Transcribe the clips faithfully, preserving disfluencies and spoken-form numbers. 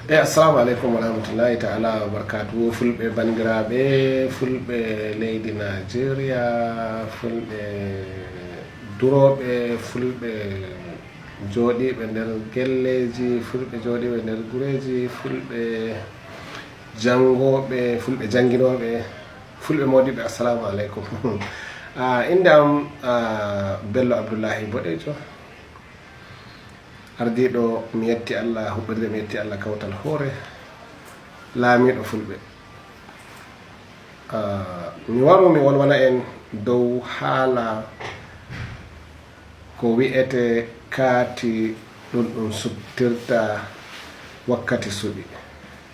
E assalamu aleykum wa rahmatullahi taala wa barakatuhu. Fulɓe bandiraaɓe, fulɓe leydi Nigeria, fulɓe durooɓe, fulɓe jooɗiiɓe nder gelleeji, fulɓe jooɗiiɓe nder gureeji, fulɓe janngooɓe, fulɓe jannginooɓe, fulɓe moodiɓɓe, assalamu aleykum. Ah, innde am, ah, Bello Abdullahi Boɗeejo. Ardiiɗo, mi yetti Allah, huɓɓirde mi yetti Allah kawtal hoore, laamiiɗo fulɓe. Ah, mi waro mi wolwana en dow haala ko wi'ete kaati ɗum ɗum suɓtirta wakkati suɓi.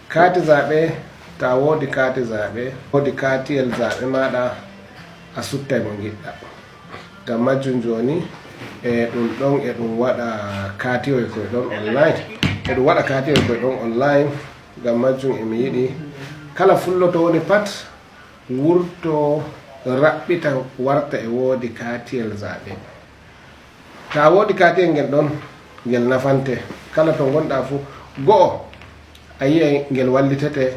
Kaati zaɓe, ta woodi kaati zaɓe, woodi kaatiyel zaɓe maɗa, a suɓtay mo ngiɗɗa. Ngam majjum jooni, e ɗum ɗon, e ɗum waɗa kaatiyoy koy ɗon online. E ɗum waɗa kaatiyoy koy ɗon online. Ngam majjum e mi yiɗi kala fulloto woni pat wurto raɓɓita warta e woodi kaatiyel zaɓe. Ta woodi kaatiyel ngel ɗon, ngel nafante. Kala to ngonɗa fuu, go'o a yi'ay ngel wallitete.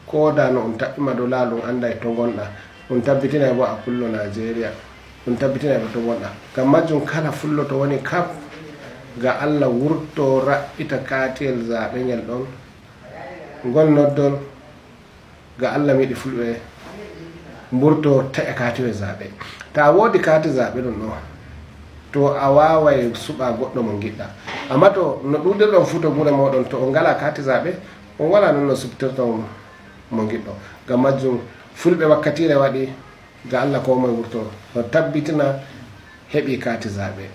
Ko da no on taɓɓima dow laawol, on annday to ngonɗa. On tabbitinay bo a pullo Nigeria. On tabbitinay bo to ngonɗa. Ngam majjum kala fulloto woni kap, ga Allah wurto raɓɓita kaatiyel zaɓe ngel ɗon. Ngol noddol ga Allah mi yiɗi fulɓe mburto taƴa kaatiwel zaɓe. Ta woodi kaati zaɓe ɗum ɗo, to a waaway suɓa goɗɗo mo ngiɗɗa. Amma to no ɗuuɗirɗon fuu to gure mooɗon, to on ngala kaati zaɓe, on wala non no suɓtirton mo ngiɗɗo. Ngam majjum, fulɓe wakkatiire waɗi, ga Allah koo moye wurto, o tabbitina heɓi kaati zaɓe.